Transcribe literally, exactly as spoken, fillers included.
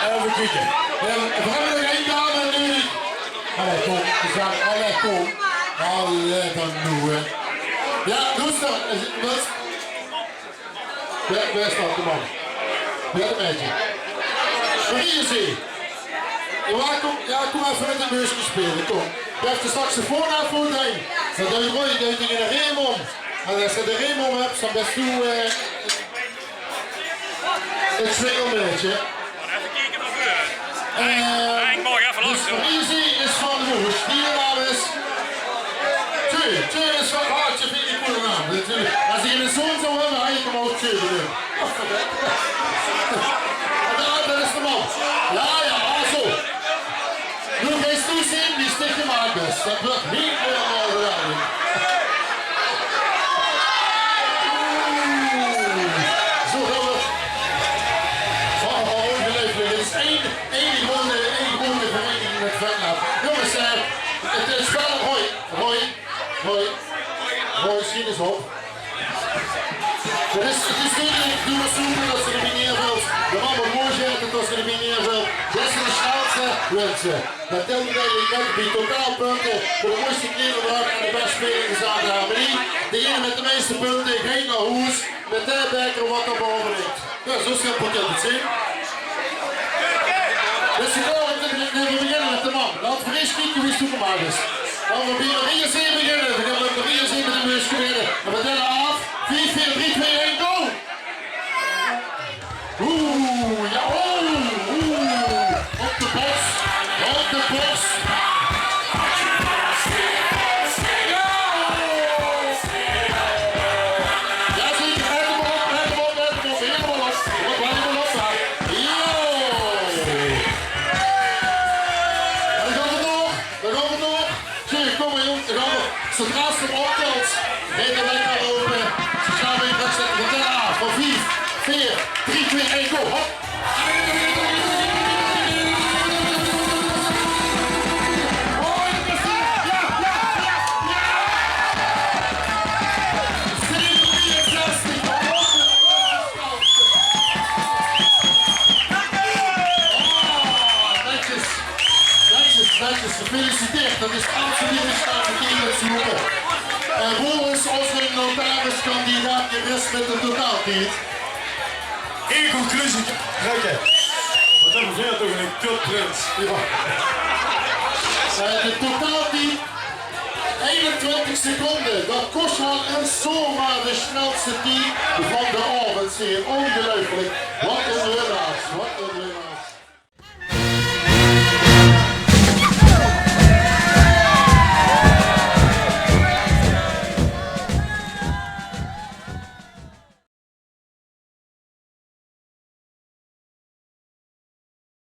Effe kieke. Eh, veer höbbe nog ein dame nudig. Allee, kóm, gezellig. Allee, kóm. Allee, dan noe, hè. Jao, loester, is 't, wat? Wae, wae is dat, de man? Wae is 't meidje? Marie is hie. Jao, kóm, jao, kóm effe mit 't meuske speule, kóm. Doe höbs de saxofoon aan, voel dien. Dan deit Roy, deit dien in de reem óm. En es se de reem óm höbs, dan bös doe, eh, 't swingelmeidje. Effe kieke van veure. Eh, dus Marie is van Roes. Die naam is Tjeu. Tjeu is van, oh, Tjeu vind ik een coole naam. Natuurlijk. Als ik een zoon zou hebben, had ik hem ook Tjeu genoemd. En daar, dat is de man. Ja, ja, ah, zo. Noe geis doe zeen wie stik gemaak is. Dat wuuert neet normaal geweldig. Oeh. Zo geweldig. Oh, ongeluiflik. 't Is ein, ein gewone, ein gewone vereiniging mit Venlo. Jónges, eh, 't is waal, Roy, Roy, Roy, Roy, sjiet ins op. Dat is, 't is dudelik, doe mós zoeke tot se d'r bie neervèls. De man mót mooi zètte tot se d'r bie neervèls. Bèste de snelste, wins se. Dat tèlt eigelik mit bie totaalpunte veur de mooiste kleerdrach en de bèste speler in de zaterdag harmonie. Degene mit de meiste punte geit nao hoes mit de beker wat d'r baove ligk. Jao, zoe simpel kan 't zeen. Dus ich wou det v'r beginne mit de man. Laot v'r ins kieke wie 't gemaak is. Laot v'r bie Maria Zee beginne. V'r gaon mit Maria Zee mit de meuske beginne. En v'r telle aaf. Vief, veer, drie, twee, ein, go! Oeh, jao, oeh, oeh. Op de bors, op de bors. Jao! Jao, zeker. Ret 'm op, ret 'm op, ret 'm op. Hielemaol op. Op, hielemaol op, hè. Jao. En dan gaon v'r door. Dan gaon v'r door. Zeg, kóm mer, jóng. Dan gaon v'r. Zodra ze 'm optèlt, geit 't lekker loupe. Ze slaon weer drök zètte. V'r tèlle aaf. Van vief, veer, drie, twee, ein, go. Hop. Netjes, netjes, gefeliciteerd. Dat is absoluut neet verkeerd, dat is super. Eh, wo is ózze notaris-kandidaat gewest mit de totaaltied? In conclusie, trekke. Wat höbbe veer toch 'ne kutprins. Jao. Eh, de totaaltied, einentwintig seconde. Dat kós waal ins zomaar de snelste tied van de aovend zeen. Ongeluifelik. Wat 'n winnaar. Wat 'n winnaar.